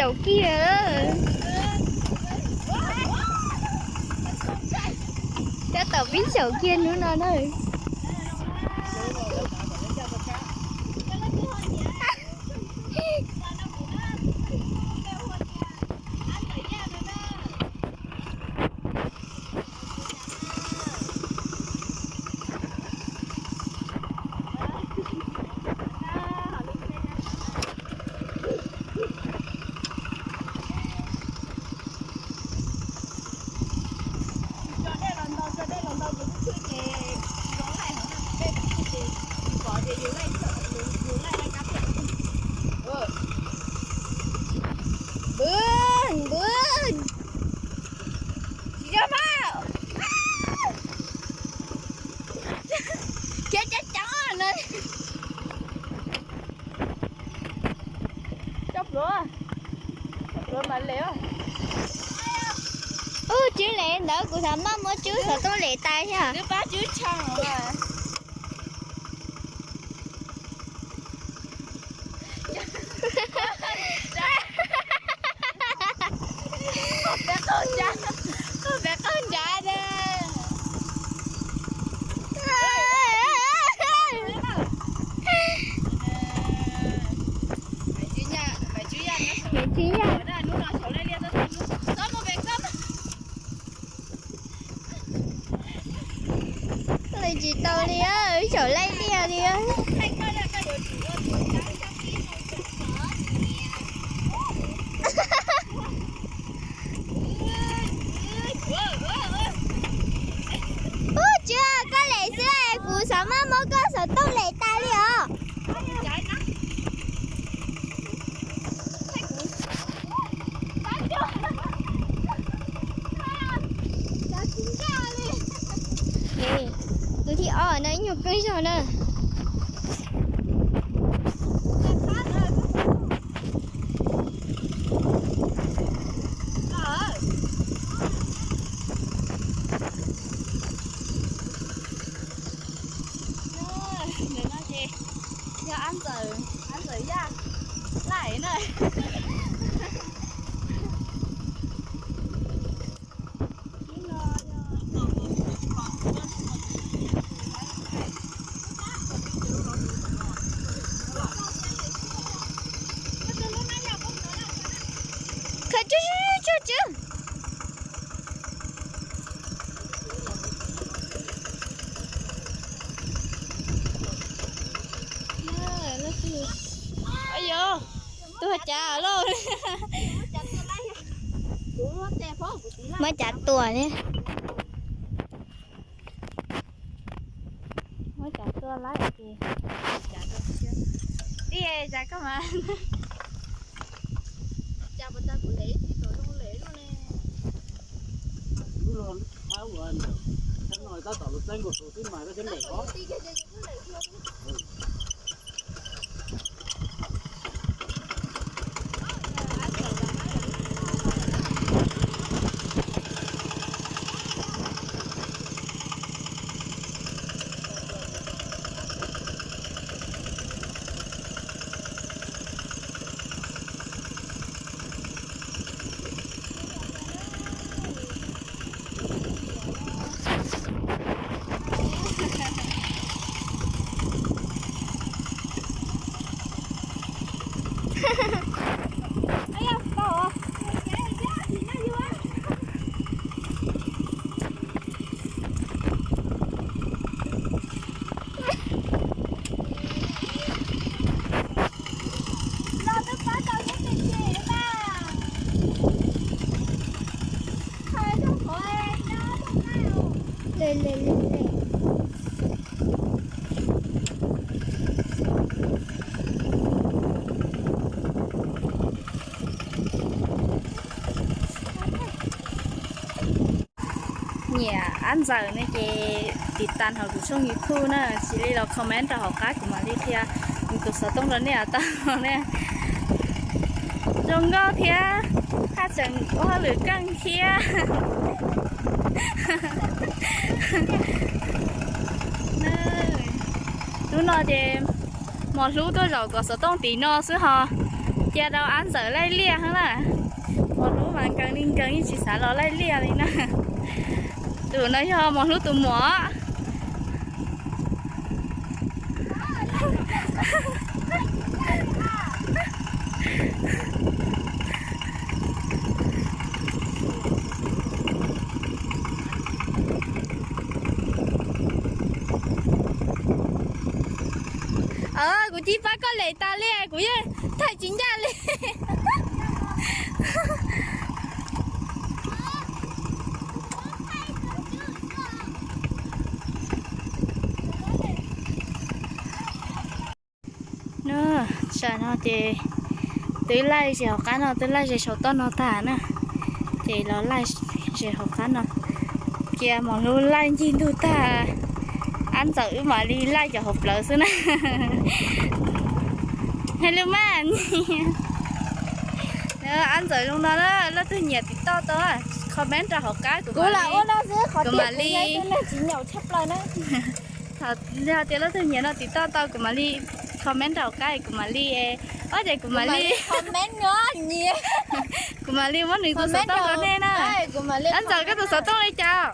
Xyaum kiag, tab tom pib xyaum kiag hnub no na. Npwj, npwj. Tsis yog mas. Khiav cov cov no. Cov pluav, cov pluav mas lem. Ub, Tswb lem ntawd kuv xav maj muab Tswb xov tooj lem tas thiab. Twb pab Tswb tshee. Peb qaug nrad, peb qaug nrad na. Tsis yog. Tsis tau li, xyaum laij liaj li. Ub, Tswb, koj lem xwb es kuv xav maj muab koj xov tooj lem tas li os. Tus thib ob no ib nyuag kawg zog na. Ntawm no ces yog Ab Ntxawm, Ab Ntxawm Yaj Laim na. Khaws tsuj tsuj tsuj. Yog tus cas lauj? Muab cav tua ne. Muab cav tua laib ces tij cas koj mas. Nyiam Ab Ntxawm ne ces tiv tas hauv kuv tshooj YouTube na, cia li los comment rau hauv qab kuv mam li qhia tus xov tooj rau nej tau ne. Zoo nkauj thiab, haj tseem ua hauj lwm keej thiab. Hnub no ces mos hlub tuaj zaum kom xov tooj tim no xwb ho. Cia rau Ab Ntxawm laij liaj hab na. Mos Hlub mas nkees li nkees yeej tsis xav los laij liaj li na. Tus no yog Mos Hlub tus muam. Kuv cia pab koj lem tas li, kuv yeej thaij tsis ncaj li. Tam no ces twb laij ze hauv qab no, twb laij ze saum toj no tag na, ces los laij ze hauv qab no. Cia Mos Hlub laij ncig ntug tag, Ab Ntxawm wb mam li laij cov hauv plawv xwb na. Hais lus mas, Ab Ntxawm zoo no na, leej twg nyiam tiv toj tau, comment rau hauv qab kuv mam li, kuv mam li. Thaum yog tias leej twg nyiam no tiv toj tau kuv mam li comment rau hauv qab kuv mam li, ob ces kuv mam li, kuv mam li muab nws tus xov tooj rau nej na. Ab Ntxawm koj tus xov tooj li cas?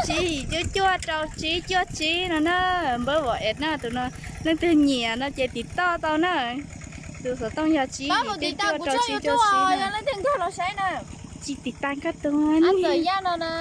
Tsib yim cuaj cuaj rau tsib cuaj tsib no na, npawb Vam Es na tus no, leej twg nyiam no ces tiv toj tau na. Tus xov tooj yog tsib yim cuaj cuaj rau tsib cuaj tsib na. Tsis tiv tas koj tus no na.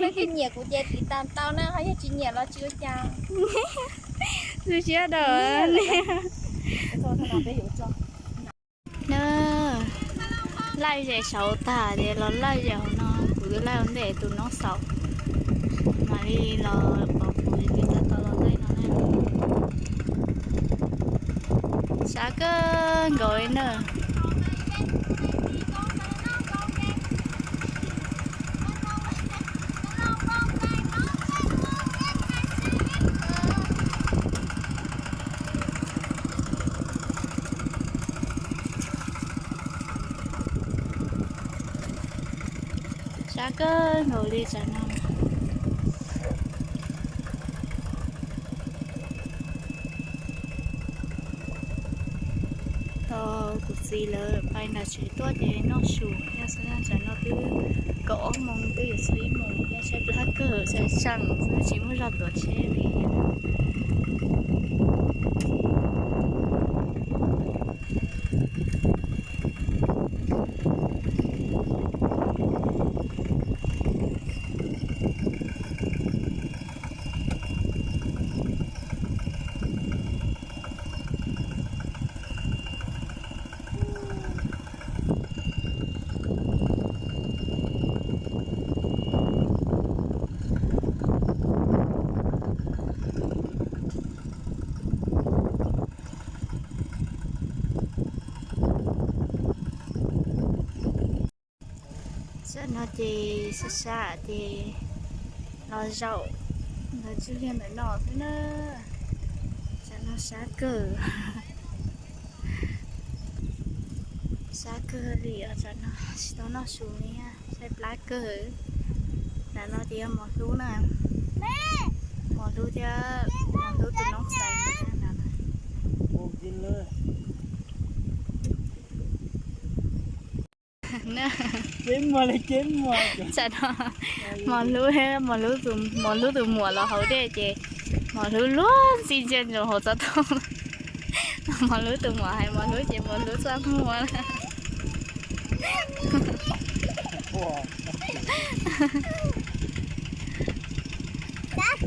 Leej twg nyiam kuv ces tiv tas tau na, ho yog tsis nyiam los tsis ua cas. Lub siab dau na. Laij ze saud tag ces los laij ze hauv no, kuv twb laij ua ntej tus noob xaus, mam li los pom kuv twb tau tau los laij no na. Sab kawg nkaus li na. Sab kawg nkaus li tsam no. Tau kuv txiv lawv pais nram tsev tuaj ces noj su thiab xwb, tsam no twb kaum ob moos twb yuav txog ib moos thiab, tshaib plab kawg, tshaib tshaib xwb tsis muaj zog tuav tsheb li. Tam no ces sab sab ces los zaum ntawm tswg liag ntawm no xwb na. Tam no sab kawg, sab kawg li os, tam no tsis tau noj su li, tshaib plab kawg. Tam no ces yog Mos Hlub na, Mos Hlub thiab Mos Hlub tus noob xaiv. Tam no Mos Hlub, Mos Hlub tus muam los hauv dej ces Mos Hlub luag ntxhi ntsia ntsoov hauv xov tooj. Mos Hlub tus muam hais Mos Hlub ces Mos Hlub txaj muag.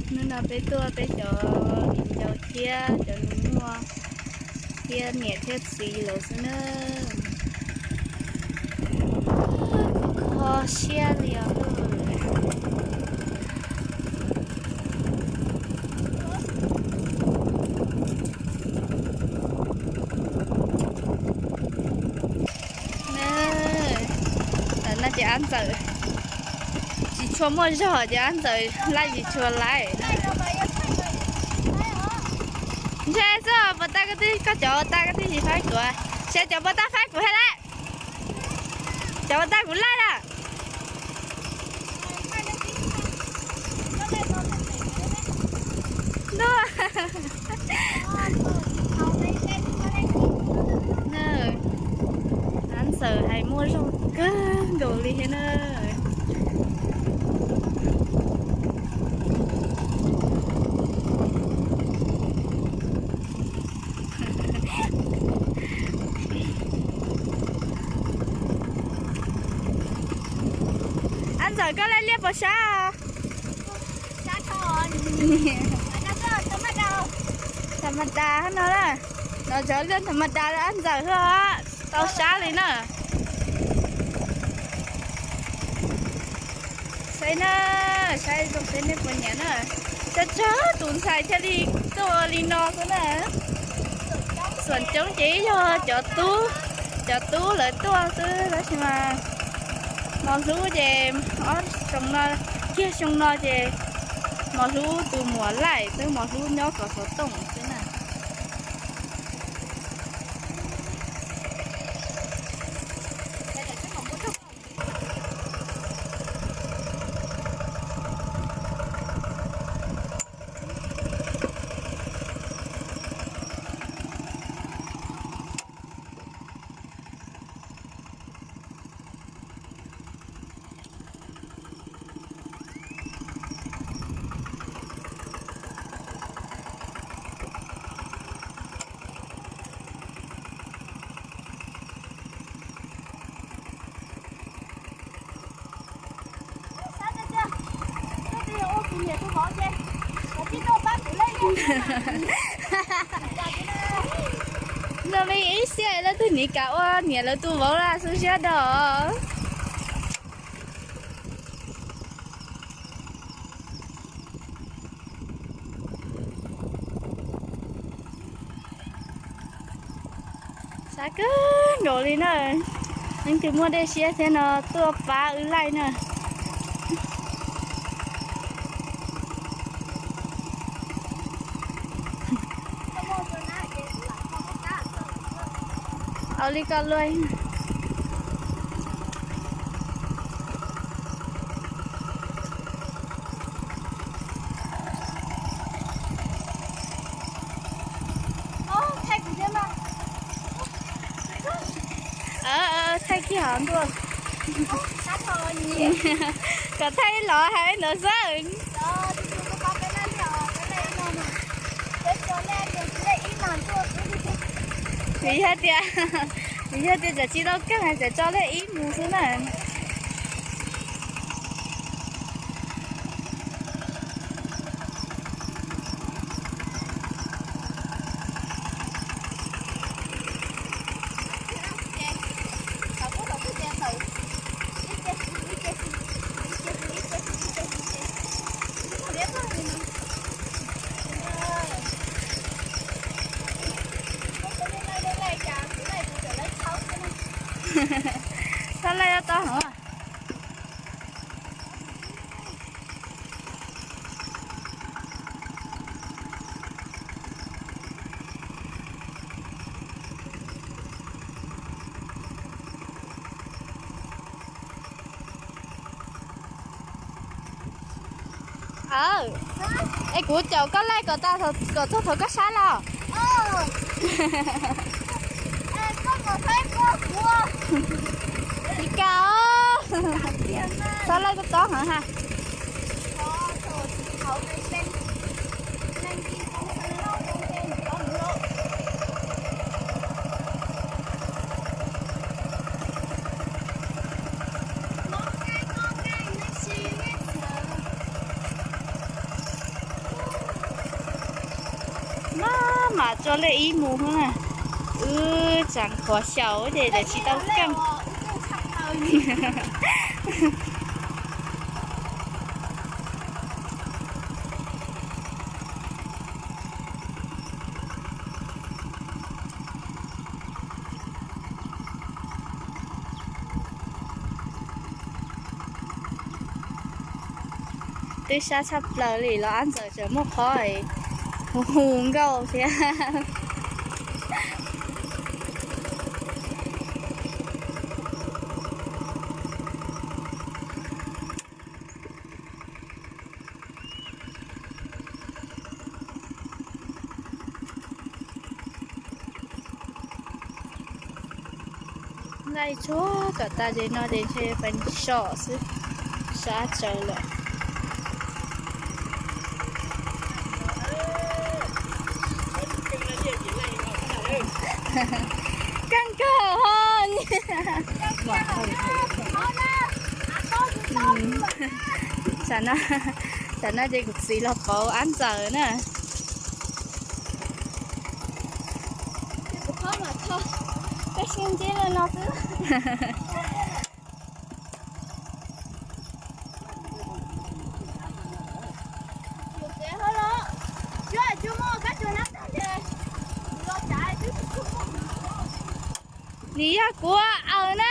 Hnub no peb tuaj peb cov viv ncaus thiab cov nus muag thiab niam thiab txiv lawv xwb na. Kho siab li os. Tam no ces Ab Ntxawm tsis tshua muaj zog ces Ab Ntxawm laij tsis tshua laij. Ntshe xwb, puas tas koj twb, koj cov puas tas koj twb tsis faib kuv, ntshe cov puas tas faib kuv thiab lawm. Cov puas tas kuv laij lawm. Zoo li thiab na. Ab Ntxawm, koj laij liaj puas sab? Tham ma das no na. No cov liaj tham ma das Ab Ntxawm hwb, tau sab li na. Saib na, saib zoo saib nej puas nyiam na. Tsawg tsawg tus ntxhais thiaj li tuaj ua li no xwb na. Xuam coob ces yog cov tub, cov tub lawv tuaj xwb tab sis mas mos hlub ces ob xyoo no, kiag xyoo no ces mos hlub tus muam laij xwb, mos hlub nyob kom xov tooj xwb na. No me ib xiab leej twg niam kam ua niam lawv tus vauv laj xwb siab dog. Sab kawg nkaus li na. Leej twg muaj dej siab thiab no tuaj pab wb laij na. Au li ko luaj. Thaij kiag hov ntuj. Kom thaij los hais ntawd xwb. Vim yog tias, vim yog tias txawm tsis tau keej hais txawm tso lej ib mus xwb na. Txhob laij tau hov. Es kuv caum koj laij kom txog thaum koj sab los. Li cas, txhob laij tob tob heev ha. Maj mam tso lej ib mus xwb na. Wb tseem qhuav xyaum ces lawv tsis tau keej. Twb sab tshaj plaws li los Ab Ntxawm tseem muaj qhov hu hu nkauj thiab. Nqaij tsuag kom tas ces no ces ntshe pais so xwb, sab tsawv lawm. Kawg kawg ho. Tam no ces kuv txiv los pauv ab ntxawm na. Nws yog kuv aws na.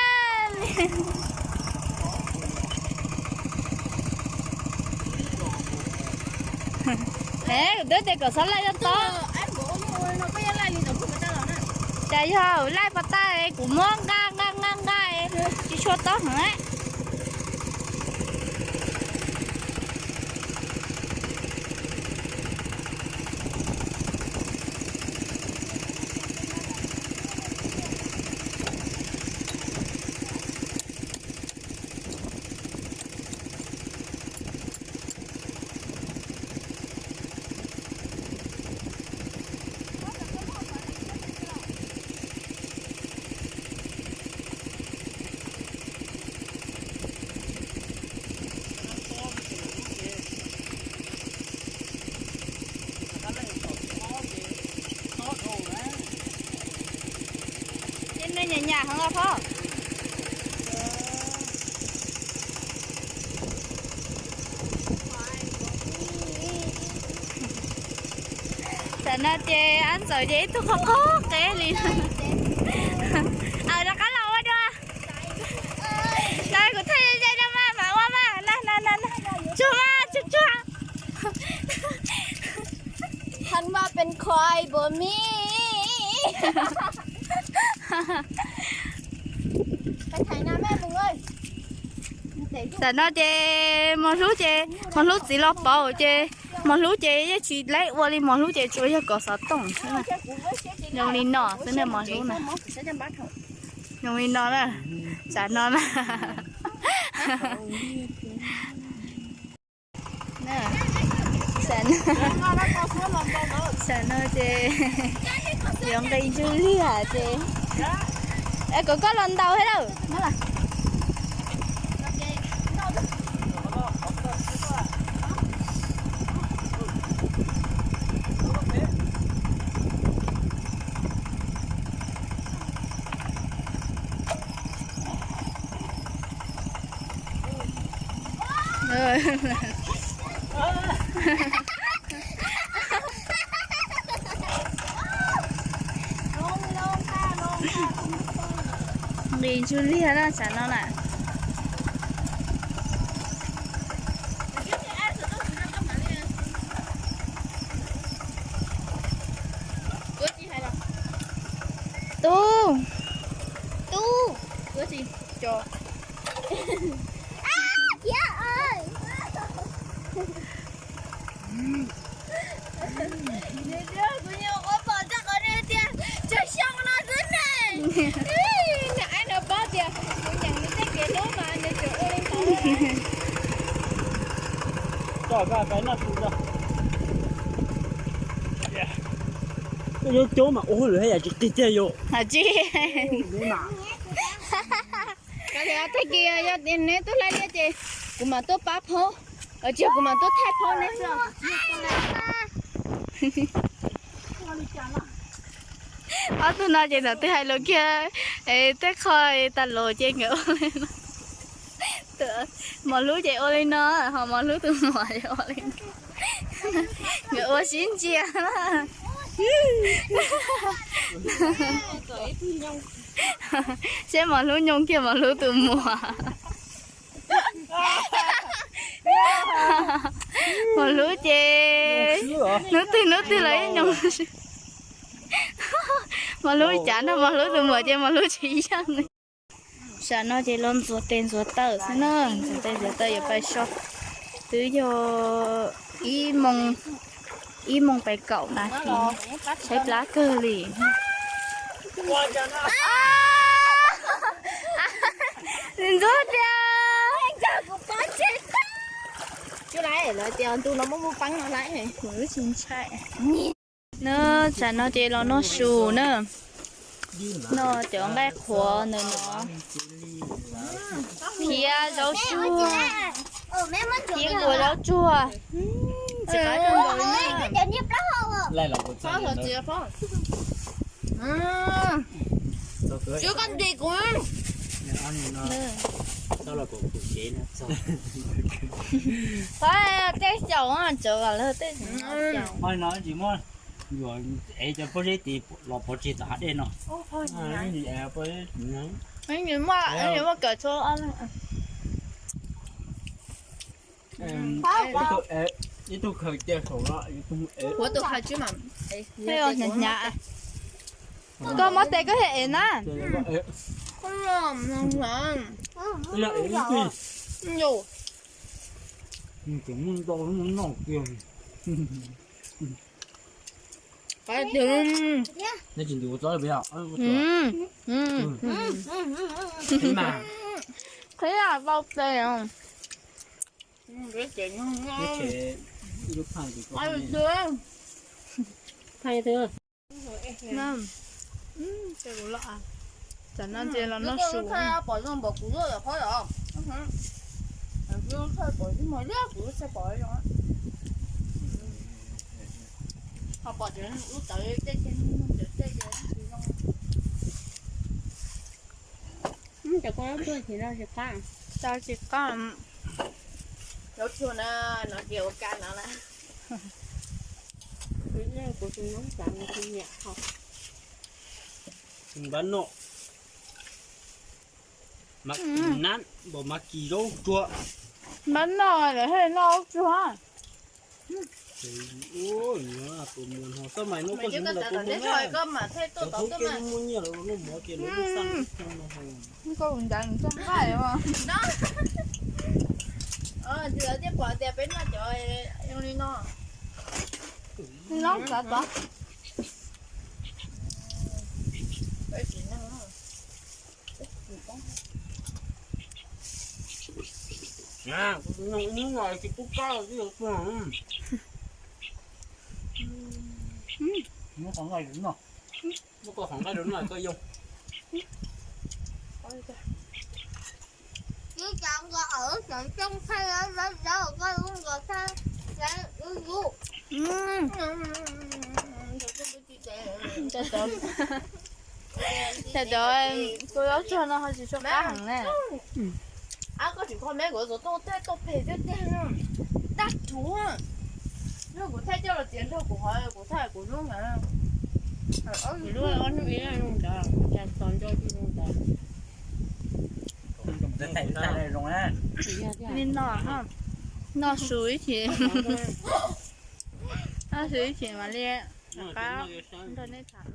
Kuv twb tias kom txhob laij tau. Cas yog laij pas tag kuv muab nqa nqa nqa nqa tsis tshua tau heev. Nyam nyam heev os phauj. Tam no ces ab ntxawm ces ib tug qhov qhov qev li. Aws, rov qab los ua dua. Kuv thaij ze no mas mam ua mas. Tsuag mas tsuag tsuag. Than mas pes khoai npaum mi. Tam no ces mos hlub ces mos hlub txiv los pauv ces mos hlub ces yeej tsis laib ua li, mos hlub ces tsuas yog kov xov tooj xwb na. Zoo li no xwb na mos hlub na. Zoo li no na. Tam no na. Tam no ces yuav nqis ntsuj liag ces kom koj los ntaus thiab lawm. Nqis ntsuj liag na tsam no na. Tub, tub, kuv nyuam qhuav pom txog qhov nws tias tsawg xyoo no xwb ne. Nws aib no paub tias kuv nyeem nws tej kev hlub mas nws tseem ua li ntawd. Koj yuav coob mas ua hauj lwm haj yam tsis qig tiag yom. Tsis, tag kis yog tias neb tuaj laij liaj ces kuv mam tuaj pab phaub, tsis yog kuv mam tuaj thaij phaub neb xwb. Ob tug no ces thaum twg hais lus kiag tej qho tas lus ces nkawd ua li no. Mos hlub ces ua li no, ho mos hlub tus muam ces ua li no. Nkawd ua sib ntsia. Seb mos hlub nyoog kiag mos hlub tus muam. Mos hlub ces hnub twg hnub twg los ib nyoog. Mos hlub cas no mos hlub tus muam ces mos hlub tsis yeej. Tam no ces los ntxuav tes ntxuav taw xwb na, ntxuav tes ntxuav taw yuav pais so. Twb yog ib moos, ib moos pais kaum nas this, tshaib plab kawg li. Ntxuav tias, lawv tias ntu no muaj mus peeb no lawm, kuv tsis ntshai. No, tsam no ces los noj su na. Noj cov nqaij qhuav ntawm no, thiab zaub tsuag, thiab kuv zaub tsuag. Tsis qab rau nkaus li na. Tej xyaum, cov lawv tej xyaum. Yuav ev cov pob zeb tid los pov tseg tom hav dej no. Muaj, muaj kawm txhua. Ib tug khaws cia saum no, ib tug ev. Hnyav hnyav. Koj muab tes koj thiaj ev na. Tseem muaj ntau noj kiag. Neb tsis ntus ua txob li peb os. Qhib mas. Qhib vau tes. Tam no ces los noj su. Pom zoo npaum kuv lub yam qhob os. Kuv txhaj pom zoo. Ho pom tias lub tawv tej, tej, tej tsis zoo. Cov koj lub tuaj tsis no tsis qab. Tsis qab. Lub tshua na, no ces ua ka no na. Kuv tus noob xav nws tus niam hov. Npab noj. Mas nab npaum mas kis zaub tsuag. Npab noj lawm thiaj noj zaub tsuag. Tus muag no xab mais no koj tsis muaj lawm, kuv muag na. Cov thaub kej muaj nyiaj lawm los muaj mov ces lawv muaj xab no. Koj ua ncav nws txoj nqaij os. Tsis lawv thiaj pom tias peb noj cov zoo li no. Loob txav txav. Hnub no tsis pub kab los twb yuav tuag. Muab qhov nqaij rau noj. Muab koj qhov nqaij rau noj koj yoo. Ib co nkaus awv xyov coj thaij, koj lub nkaus thaij, lub yub. Cov, cov kua zaub tsuag no ho tsis tshua qab heev na. Ab, koj tsis kho me kuv txov tuaj thaij tuaj phem tiag tiag, dab rhuav. Yog kuv thaij coj los txiav nrog kuv qhov kuv thaij kuv lub na. Kuv lub ob hnub ib zoo ntawd, cas tos nco tsis zoo ntawd. Li no, noj su ib chim, noj su ib chim mam li rov qab nrog nej tham.